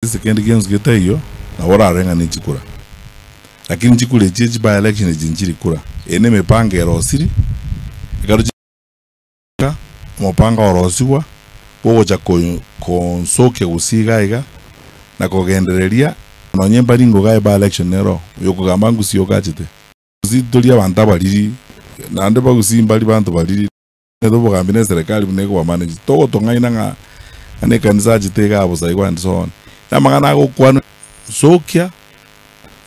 Ase kende gionsi getaiyo, nabo orarore ng'a nechikura. Lakini chikura echi echi by election echi nchiri kura. Eye nemepango erosiri, ekero chiaika, omopango orosigwa bwogocha ko konsokia gusii iga iga, na kogendereria nonye mbaringo iga by election nero, oyokogamba ngusii okachete. Gusii tori abanto abariri, naende bagusii mbari banto bariri. Omanyete obogambi na eserekari buna ekoba managed. Togotong'aina ng'a ng'a na ekanisa achete igaa bosa igo and so on. Na amang'ana agokwanwa sokia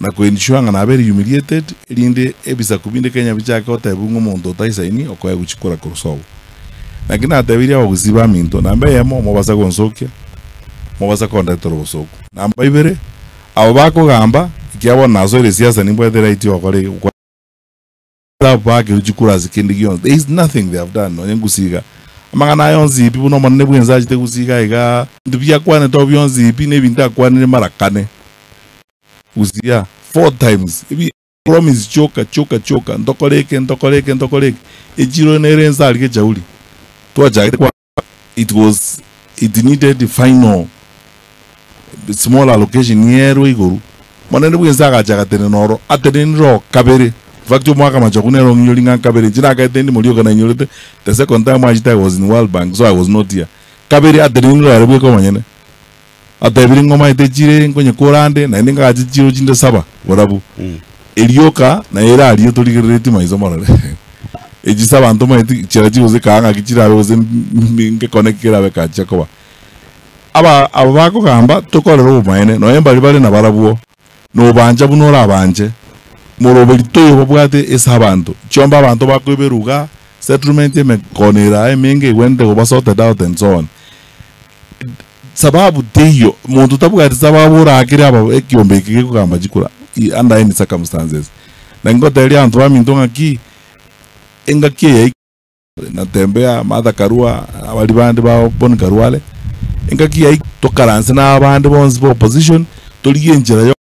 na ko ensure ng'a nabere humiliated erinde ebisaku binde Kenya bichake gotebiwa ng'a omonto otaisaini okoegwa chikura korwa sobo. Naki natebirie abagusii baminto, namba eyemo mobasa gonsokia, mobasa kondetera obosoku. Namba ibere, abo bakogamba, ekiagera bono nasoire esiasa nimbwate right yogokora gokwana. Baakirwe chikura ase kende gionsi. There is nothing they have done nonye ngusi iga. Amang'ana aya onsi pi buna Omonene bwense achete gusi iga igaa. Ebinto biakwanete oo bionsi pi nebinto akwanire mara kane. Gusi igaa four times. Ebi promise chioka chioka chioka ntokore eke ntokore eke ntokore eke. Echiro nere ense aria gechauri. Twachagete kwa it was it needed final small allocation yerwe igoro monene bwense agacha agatenena oro atenenire oo kabere in fact omwaka machogu nere ong'inyori ng'a kabere inche nakaete ndi morioka nainyorete the second time achete I was in World Bank so I was not here kabere atenenire ere bweka omonyene atebire ng'a omaete chire nkonyekora ande naende ngagache chiro chinde saba borabu erioka naye ere aria torigereretie maiso morore echi ase abanto omanyete chiara chigose kaa ng'aki chirabe gose ngekone ki kerabe kachia koba. Aba aba bakogamba tokorere obomaene nonya mbari bare nabarabwo, nobancha buna orabanche, moroberi toiyo babwate ase abanto, chiombe abanto bakoiberwa igaa, settlement emekono ere aa emenge egwenerete koba sorted out and so on. Sababu teiyo, monto tabwati sababu orakere aba ekiombe eke gekogamba chikura under any circumstances. Naki ngoteberia abanto baminto ng'aki, engaki eye yaikire Natembea, Martha Karua, abaria bande ba Boni Khalwale, engaki yaikire tokaranse na abande bonsi ba opposition, torigie enchera yo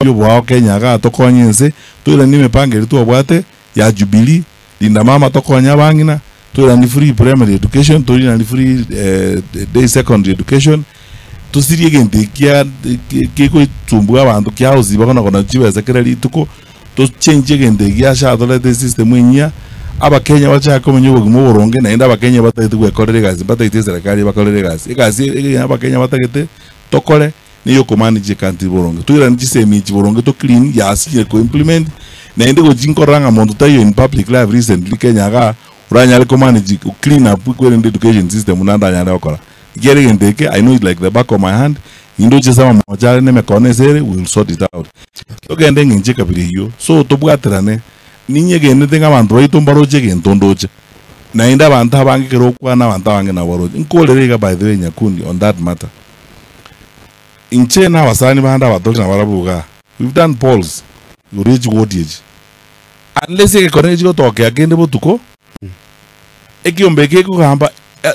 yoboao Kenya igaa tokonye ense, toiranie emepango eria twabwate ya Jubilee, Linda Mama tokonye abang'ina, toiranie free primary education, toiranie free day secondary education, tosirie egento ekia kegosumbua abanto kia gosiba kona kona chibesa kera rituko, tochenchie egento eki ase atorete esystem enyia, abakenya bachake komenya obogima oboronge naende abakenya batagete gwekorera egasi mbatagete eserekari ebakorere egasi. Egasi eye abakenya batagete tokore niyo okomanage ecountry boronge. Toirane chisemi echi boronge to clean yasinyire ko implement naende gochi nkorora ng'a monto taiyo in public life recently Kenya igaa oranyare ko manage ko clean up kwerende education system naende anyare gokora. Ekiagera egento eke I know it like the back of my hand, nindoche ase amamocho are na emekono ase ere we will sort it out. Togende eng'encho ekabira eyio so tobwaterane ninyegenete ng'a abanto baito mbaroche egento ndoche naende abanto abange ekero okwana abanto abange nabo baroche. Nkorere iga by the way Nyakundi on that matter. Inche na abasani bande abatori nabarabwo igaa, we've done polls igoro ye chiwodi echi, unless egekone gechigotokea kende botuko, ekiombe eke gekogamba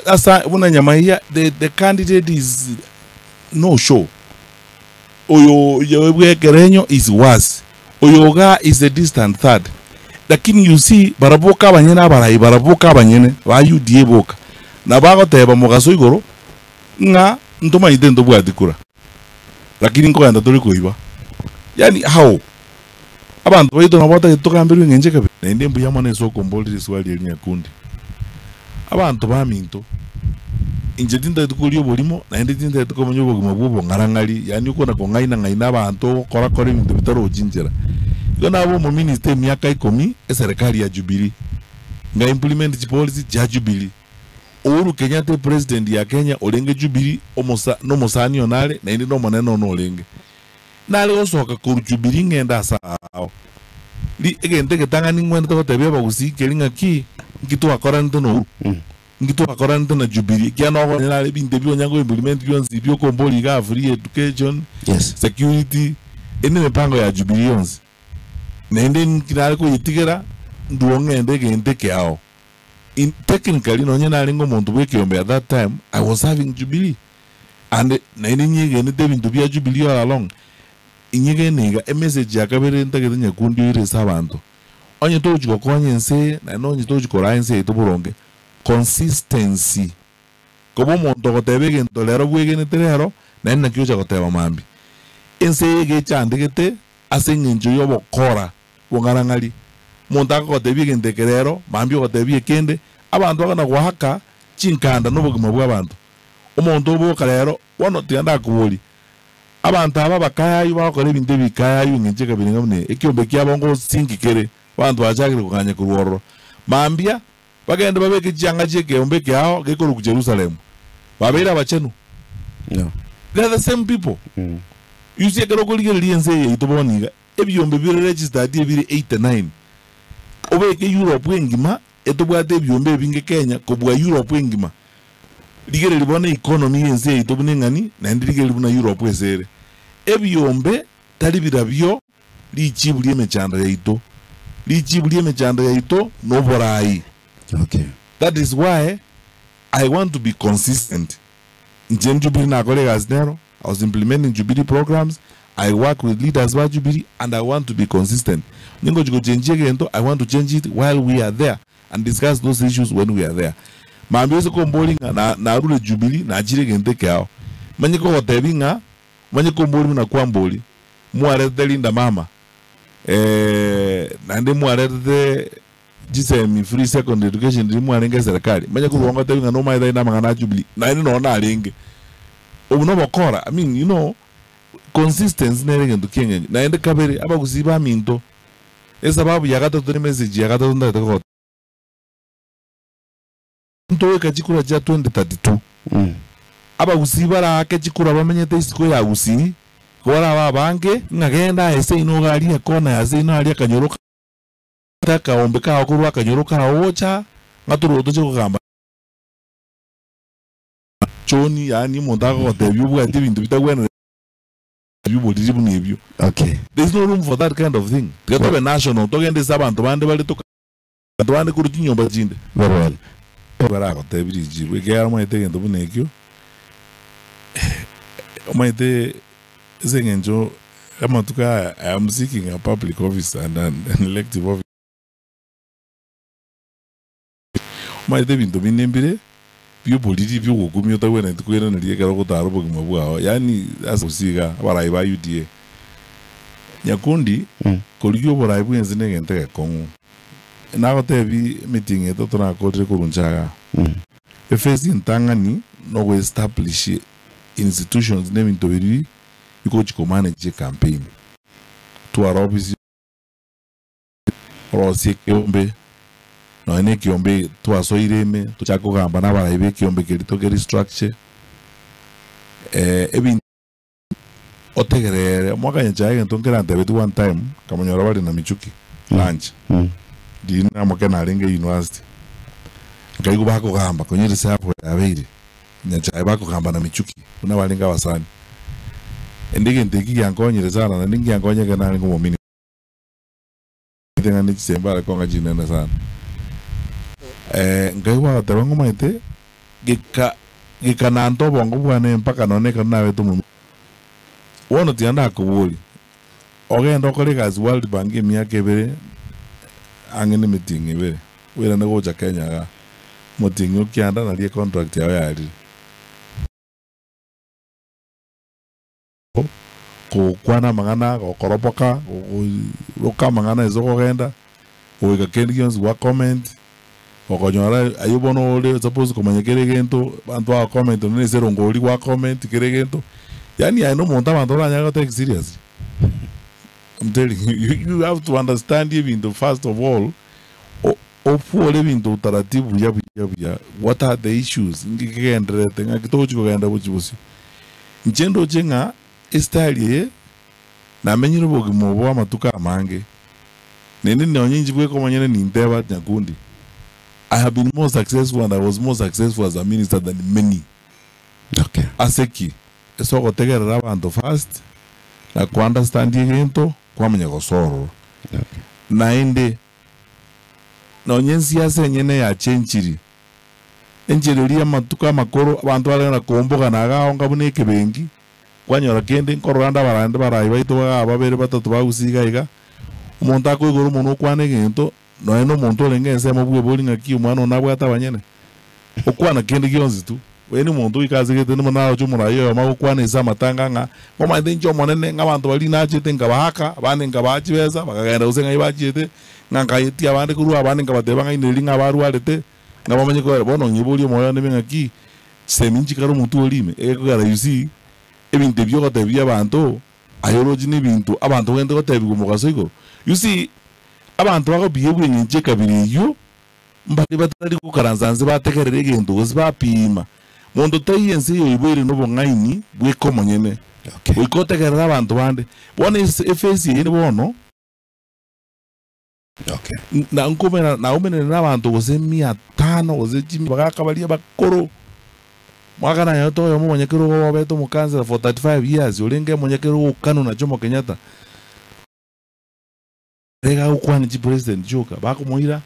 asa buna Nyamaiya the, the candidate is no show, oyo oyo bwa ekerenyo is worse, oyo igaa is a distant third, lakini you see barabwo boka abanyene abarai barabwo boka abanyene ba UDA boka, nabagoteba mogaso igoro. Ng'a ntomanyete ntobwati kura, lakini nkogenda tore koiba. Yaani how? Abanto baito nabo batagete togamberwe eng'encho ekabira. Naende mbuya mono ase okomboria riswali eri nyakundi. Abanto baminto, inche tintagete koria oborimo, naende tintagete komenya obogima bwa obong'arang'ari, yaani okona kong'aina ng'aina abanto, ogokora kora ebinto bitarochi nchera. Igo nabe omominister emiaka ikomi, eserekari ya Jubilee, nga implement chipolicy chia Jubilee. Uhuru Kenyatta epresident ya Kenya orenge Jubilee omosa nomosani one are naende nomonene one orenge. Nare gosoka korwa Jubilee ng'ende ase aao. Ri egento egetang'ani ngwenerete gotebia abagusii keri ng'aki nki twakoranete na Uhuru? Nki twakoranete na Jubilee? Ekiagera nogonyora are ebinto ebi onya go implement bionsi ebi okomboria igaa free education, Yes. security, eye nemepango ya Jubilee yonsi. Naende nki nare koyetigera ndwo ng'ende egento ekeao. In technically nonye narenge omonto bw'ekeombe at that time I was serving Jubilee and naende nyegenete ebinto bia Jubilee all along. Inyegene iga emessage ya kabere ntagete nyakundi oire ase abanto, onye togochi gokonya ense eye naende onye togochi koraa ense yaito boronge, consistency. Koba omonto ogoteba egento rero bwegenete rero. Naende naki ocha goteba mambia, Ense eye egechandegete ase engencho y'obokora bong'arang'ari. Omonto akogotebia egento eke rero, mambia ogotebia ekende, abanto bakona goaka chinkanda nobogima bw'abanto. Omonto oboka rero, bono tiga ndakoborie, abanto aba abakayayu bagokora ebinto ebikayayu engencho ekabira ng'a buna eye, ekiombe kiabo ngosinki kere, abanto bachakire koganya korwa ororo. Mambia bagende babeke chianga chi'ekeombe ekeao gekorokwa Jerusalemu, babeire abachenu. No. They are the same people. You see ekero okorigereria ense eye yaito bono iga, ebiombe bire registered ebire 89. Obeke Europe engima etobwate ebiombe ebinge Kenya kobua Europe engima. Rigereria bono economy y'ense yaito buna eng'ani naende rigereria buna Europe ase ere. Ebiombe tari birabio richibu ri'emechando yaito. Richibu ri'emechando yaito noborai. Okay. That is why I want to be consistent. Inche Jubilee nakora egasi nero, I was implementing Jubilee programs, I work with leaders ba Jubilee and I want to be consistent. Onye ngochi gochenjia egento, I want to change it while we are there and discuss those issues when we are there. Mambia ase kombori ng'a na narure Jubilee nachire egento ekeao. Manye kogotebi ng'a manye kombori buna kwambori, mwaretete Linda Mama, naende mwaretete chisemi free secondary education riria mwarenge eserekari, manye korwa ngotebi ng'a nomaete aye namang'ana a Jubilee, naende nonye narenge. Obwo nobokora, I mean you know, consistency nere egento kieng'encho. Naende kabere, abagusii baminto, esababu ya gatato ne message ya gatato ntagete kogotebi. Ntogoika chikura chia 2032, abagusii baraake chikura bamenyete isiko ya Gusii, igo barabe abange, ng'a genda aye seino iga aria ekona ya seino aria akanyoro ka akaombe kao korwa akanyoro kao gocha ng'a torwe toche kogamba choni yaani omonto akogotebia obwati ebinto bitagwenereti oboriri buna ebio. Okay. There is no room for that kind of thing. Tiga tobe national, togende ase abanto bande bare toka abanto bande korwa chinyomba chinde. Very well. Baragotebi richibu ekiagera omanyete egento buna ekio, omanyete ase eng'encho amatuko aya I am seeking a public office and an elective office. Omanyete ebinto binde mbire bioboriri biogokumia otagwenereti koiraneria ekero ogotara obogima bwao yaani ase gose iga abarai ba UDA. Nyakundi, korigia oborai bwensi na egento egekong'u. Nagotebi emeeting eye torakorire korwa inche igaa. Ephase entang'ani nogo establish institutions na ebinto biria bigochi ko manage ecampaign. Twara office orosie ekeombe, nonya na ekeombe twasoire ime tochake kogamba na abarai ba ekeombe keria toke restructure ebinto otegerere omwaka nyachae egento nkerantebetie one time nkamonyora bare na Michuki lunch riria namoke narenge university nkaigwa bakogamba konya reserve yabeire Nyachae bakogamba na Michuki buna barenge abasani. Ende egento eki giankonyire sana naende ngiankonya ekero narenge omomini. Ng'a ne chisembe are kong'a chinene sana. Nkaigwa bagoteba ng'a omanyete, geka gekananta obongo bwane mpaka nonye ekero nabete omomi. Bono tiga ndakoborie, ogende okore egasi World Bank emiaka ebere, ang'e na emetienyi ebere, oirane gocha Kenya igaa, omotienyi o kianda nario econtract yao yarire. Gokwana amang'ana, gokoropoka, gokoroka amang'ana ase okogenda, goika kende gionsi gwa comment, okonyora aywo bono ore suppose komanya kera egento, abanto bago comment nonye na ase erongori gwa comment kera egento, yaani aye na omonto abanto baranyare go take seriously? I'm telling you, you you have to understand ebinto first of all, o- ofuore ebinto utaratibu buya buya buya, what are the issues, nki kegendererete, ng'aki togochi kogenda gochia bosio. Inche ndoche ng'a estari eye namenyire obogima obo amatuko amange, naende nonye inche bweka omonyene ninteba nyakundi, I have been more successful and I was more successful as a minister than many. Okay. Ase ki? Ase ogotegerera abanto first, na ko understand egento, kwamanya gosorora. Okay. Naende, nonye ensiasa enyene yachenchiri, Enchera eria y'amatuko amakoro abanto barenge na koombogana agaonga buna ekebengi, kwanyora kende nkorora ande abarande barayi baito igaa babere batato bagusii iga iga, omonto akoigora omonwa okwana egento, nonya na omonto orenge ensemo bwebori ng'aki omwana one nabwate abanyene, okwana kende gionsi tu. Oyo omonto goika ase egete nigo naroche omoraia oyomo agokwana ase amatanga ng'a momanyete inche omonene ng'a abanto baria nachete nkabaaka, abande nkabaa chibesa, bakagenda gose ng'ai bachiete, ng'a nkaetia abande korwa abande nkabateba ng'a ineri ng'a barwarete, ng'a bamanye koera. Bono ng'iborie omoyo one ng'aki, chisemi nchikare omotwe oria ime, egekogera you see, ebinto ebi ogotebia abanto, aye oroche na ebinto abanto bagente gotebiwa omogaso igoro. You see, abanto bagobiegwa eng'encho ekabira eyio, Mbaria batari gokaransa nse bategerere egento gose bapiima. Monto taiyo ense eye oiboire nobong'aini bweka omonyene, Okay. goika otegerere abanto bande. Bono ase efesi eye bono, Okay. na nkomera naumerane nabanto gose mia tano gose chimia bagaka baria bakoro. Mwaka nanyarete oyomo omonyakerogo obete omokansela for 35 years orenge omonyakerogo o KANU na Jomo Kenyatta. Iga agokwana chipresident chioka, bakomoira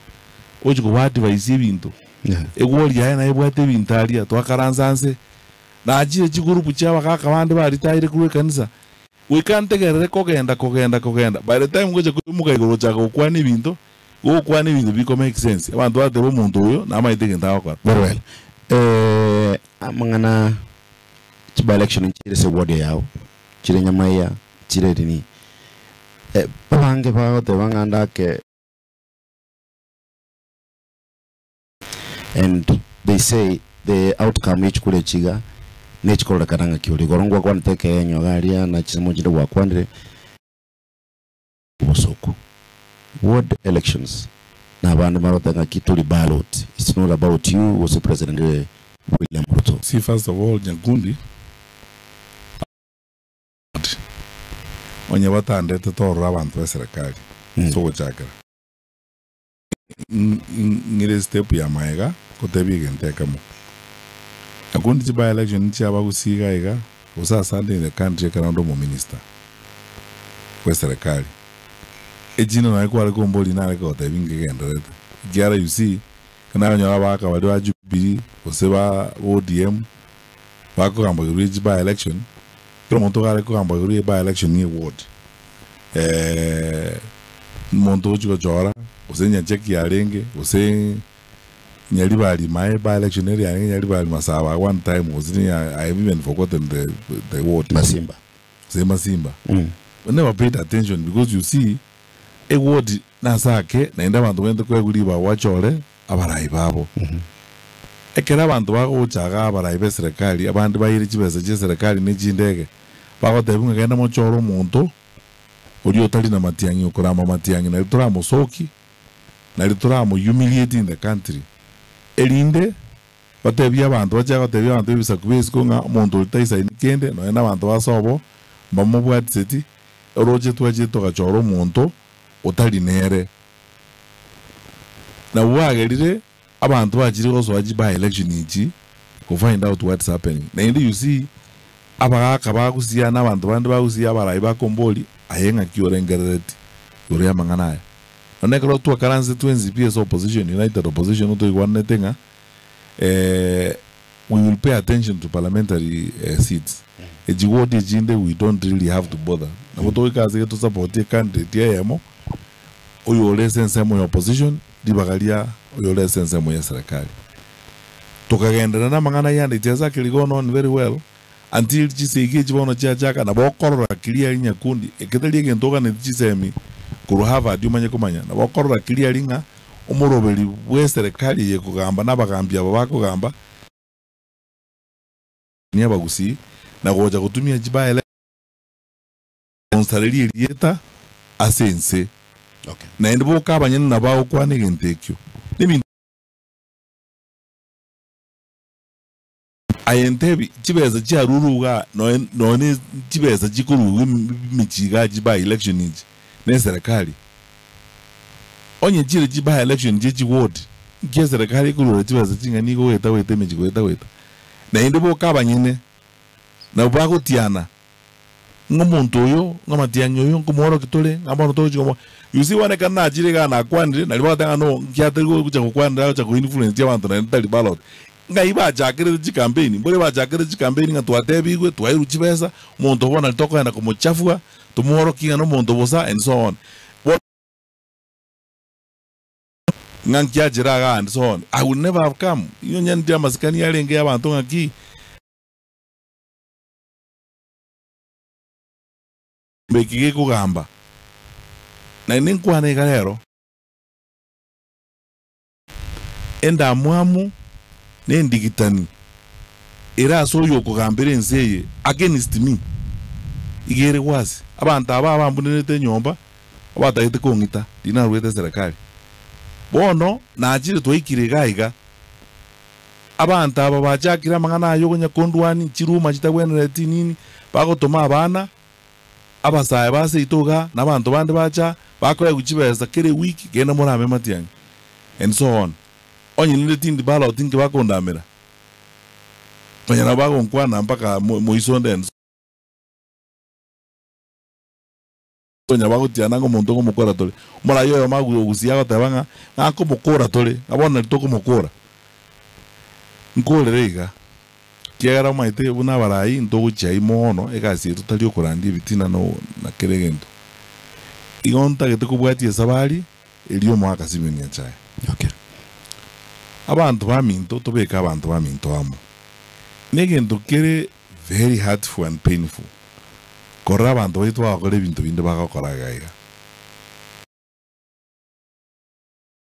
gochia koba advise ebinto, egori yaye naye ebwate ebinto aria, twakaransa nse, nachire chigurupu chia abagaka bande baritaire korwa ekanisa, goika ntegerere kogenda kogenda kogenda, by the time ngocha koimoka igoro gochaka gokwana ebinto, gokwana ebinto biko make sense, abanto bateba omonto oyo namaete egento agokora. Very well. Eh, amang'ana chiba election nchire ase eward yao, chire Nyamaiya, chire rini. Abange bagoteba ng'a ndake and they say the outcome ye chikura echi iga nechikororekana ng'aki ore. Igoro ngwakwanete ekeenywa iga aria na chisemo chinde gwakwanire obosoku. Ward elections na abande baroteba ng'aki tori ballot, it's not about you gose President William Ruto. See first of all Nyakundi. Onye batandete torora abanto b'eserekari ase ogochakera. Ng'ire estep ya maega gotebia egento ekemo. Nakundi chi by election chiaba gusii iga iga, gose ase ande in the country ekero onde omominister bw'eserekari. Echinde nonye kware komboria nare kogotebia nkegendererete. Ekiagera you see, ekero nakonyora abagaka baria ba Jubilee gose ba ODM bakogamba igoro ye chi by election, Kera omonto iga are kogamba igoro ye by election ye ward, omonto ogochia gochora gose Nyacheki yarenge gose Nyaribari mae by election ere yarenge Nyaribari Masaba one time gose ni I have even forgotten the the ward. Masimba. Gose Masimba. We never paid attention because you see eward nase ake naende abanto bagente koegwa ribaga bachore abarai babo. Ekero abanto bagocha igaa abarai b'eserekari, abande baire chibesa chi'eserekari ne chindege, bagotebiwa ng'a genda mochore omonto oria otari na matiang'i okorama matiang'i nario toramosoki, nario toramohumiliate in the country, erinde batebie abanto bachake gotebia abanto b'ebisaku b'esiko ng'a omonto oria taisaini kende, nonya na abanto ba sobo mbamobwatiseti, oroche twachire togachora omonto otari nere. Nabwo bagerire abanto bachire gosoa chi by election echi go find out what's happening. Naende you see abagaka bagusia na abanto bande bagusia abarai bakombori aye ng'aki orengerereti igoro y'amang'ana aya. Nonye ekero twakaransete twensi pi ase opposition, united opposition ntoigwananete ng'a we will pay attention to parliamentary seats. Echi ward echinde we don't really have to bother. Nabo togoika ase to support ecandidate eyemo oyore ase ensemo ya opposition ribaga ria oyore ase ensemo ya serikali. Tokagenderera na amang'ana ayio and it has actually gone on very well until chisegi echi bono chiachaka nabo okorora clearly nyakundi eke tari egento oganeti chisemi korwa Harvard omanye komanya nabo okorora clearly ng'a omoroberi bw'eserekari eye ekogamba na abagambi aba bakogamba ni abagusii na gocha gotumia chibaele Onsarerie erieta ase ense, Okay. naende boka abanyene nabo bagokwana egento ekio. Nebinto Aye ntebi, chibesa chiarurwe igaa noe nonya chibesa chikorurwa emechie igaa chi by election echi na eserekari. Onye chire chi by election chie chi ward, nki eserekari ekorura chibesa ching'ani igo goeta goeta emechie goeta goeta. Naende boka abanyene nabo bagotiana. Ng'a omonto oyo, ng'a matiang'i oyo nkomworokia tore, ng'a bono togochia komo. You see bono ekero nachire igaa nakwanire, nario bagoteba ng'a no, nki atari gocha gokwanera agocha ko influence abanto naende tari ballot. Ng'ai bachakerete chicampaign, mbore bachakerete chicampaign ng'a twatebigwe, twairwe chibesa, omonto bono nari tokogenda komochafua, tomworokie ng'a nomonto bosa and so on. Bono. Ng'a nkiachera iga and so on. I would never have come. Inwe onye ndire amasikani arenge y'abanto ng'aki, eki gekogamba. Naende nkwane iga rero. Endamwamu na endigitani ere ase oyokogambera ense eye against me iga ere gwase. Abanto aba abambunerete enyomba abatagete kong'ita riria naruete eserekari. Bono nachire twaikire iga iga, abanto aba bachakire amang'ana aya okonya kondwania chiruma chitabwenereti nini, bagotoma abana abasae ba seito igaa, na abanto bande bacha, bakoegwa chibesa kera ewiki, genda morame matiang'i, and so on. Onye ninde tindi ballot inki bakondamera? Onye nabo bagonkwana mpaka moiso onde and so Onya bagotiana ng'a omonto ngomokora tore. Omoraia oyomo ogosia agoteba ng'a ng'a nkomokora tore, ng'a bono nari tokomokora. Nkorere iga, ekiagera omanyete buna abarai ntogochia ayio mono, egasi yaito tari okorandia ebitina no na kera egento. Igo ntagete kobwatia esabari eria omoaka Simeon Nyachae. Okay. Abanto baminto tobeke abanto baminto amo. Negento kere very hurtful and painful korora abanto baito bagokora ebinto binde bagokora iga iga.